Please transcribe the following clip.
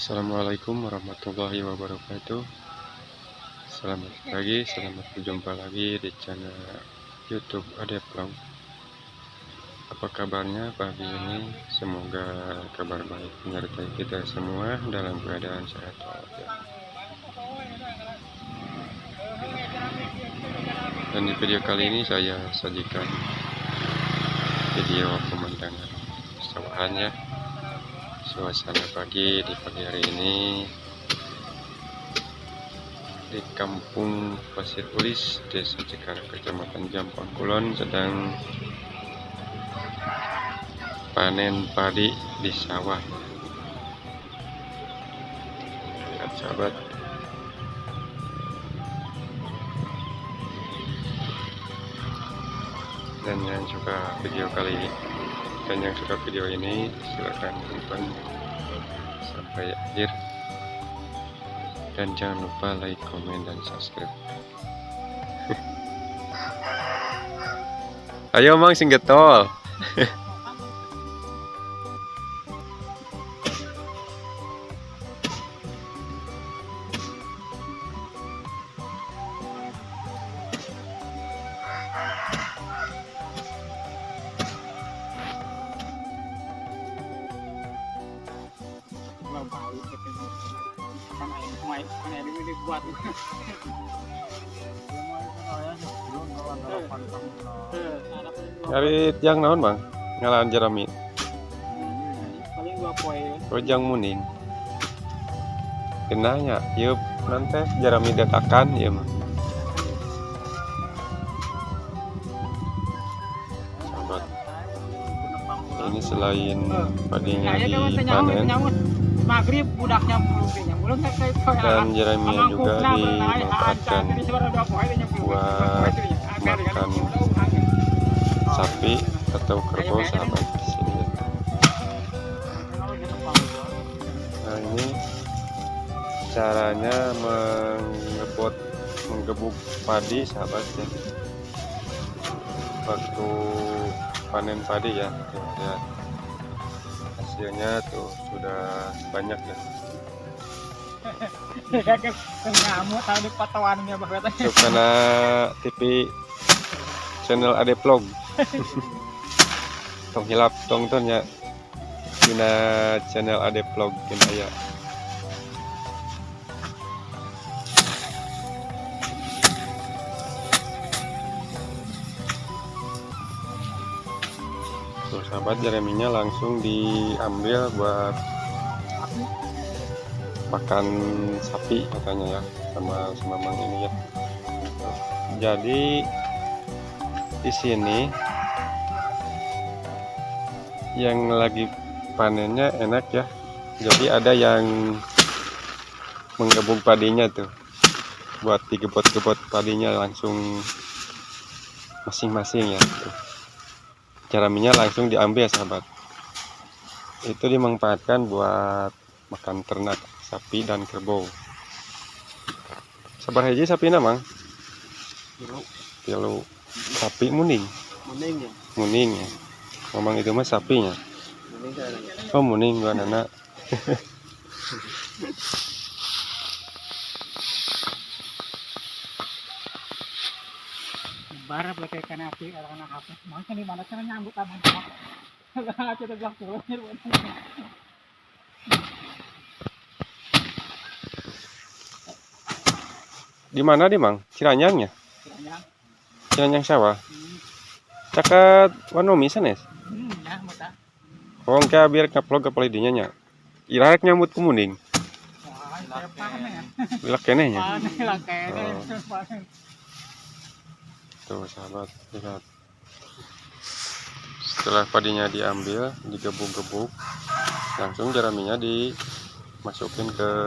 Assalamualaikum warahmatullahi wabarakatuh. Selamat pagi, selamat berjumpa lagi di channel YouTube Ade Vlog. Apa kabarnya pagi ini? Semoga kabar baik menyertai kita semua dalam keadaan sehat walafiat. Dan di video kali ini saya sajikan video pemandangan persawahan ya. Suasana pagi di pagi hari ini di Kampung Pasir Ulis, Desa Cikarang, Kecamatan Jampang Kulon sedang panen padi di sawah. Lihat sahabat. Dan yang suka video kali ini, dan yang suka video ini silahkan tonton sampai akhir, dan jangan lupa like, komen, dan subscribe. Ayo mang sing getol. Ngarit jang naon bang? Ngalaan jerami. Paling 2 poe. Oh, jang muning. Kenanya, yuk nanti jerami datakan ya mah. Sahabat, ini selain padinya dipanen Maghrib budaknya belum dan jeraminya juga dimanfaatkan buat makan sapi atau kerbau sahabat di sini ya. Nah, ini caranya menggebuk padi sahabat ya. Waktu panen padi ya, tuh lihat hasilnya tuh sudah banyak ya. Tuh karena TV channel Ade Vlog. Tong hilap tonton ya dina channel Ade Vlog kin aya. Tuh sahabat, jeraminya langsung diambil buat makan sapi katanya ya, sama si mamang ini ya. Jadi di sini yang lagi panennya enak ya. Jadi ada yang menggebuk padinya tuh, buat digebot-gebot padinya langsung masing-masing ya. Tuh. Jeraminya langsung diambil sahabat. Itu dimanfaatkan buat makan ternak sapi dan kerbau. Sabar hiji sapina mang? Tilu. Sapi muning. Muning ya. Muning ya. Mamang itu mah sapinya. Muning. Oh, muning dua anak. Bara pakai kana api anak apa? Mau di mana cara nyambut abang. Kita bilang turun. Di mana di mang? Ciranyangnya? Ciranyang sawah. Caket Wanomi sanes. Ya, mata. Oh, engke biar ngupload ke palidinya nya. Ira rek nyambut ku muning. Lilak keneh nya. Oh. Tuh sahabat, lihat. Setelah padinya diambil, digebuk-gebuk, langsung jeraminya dimasukin ke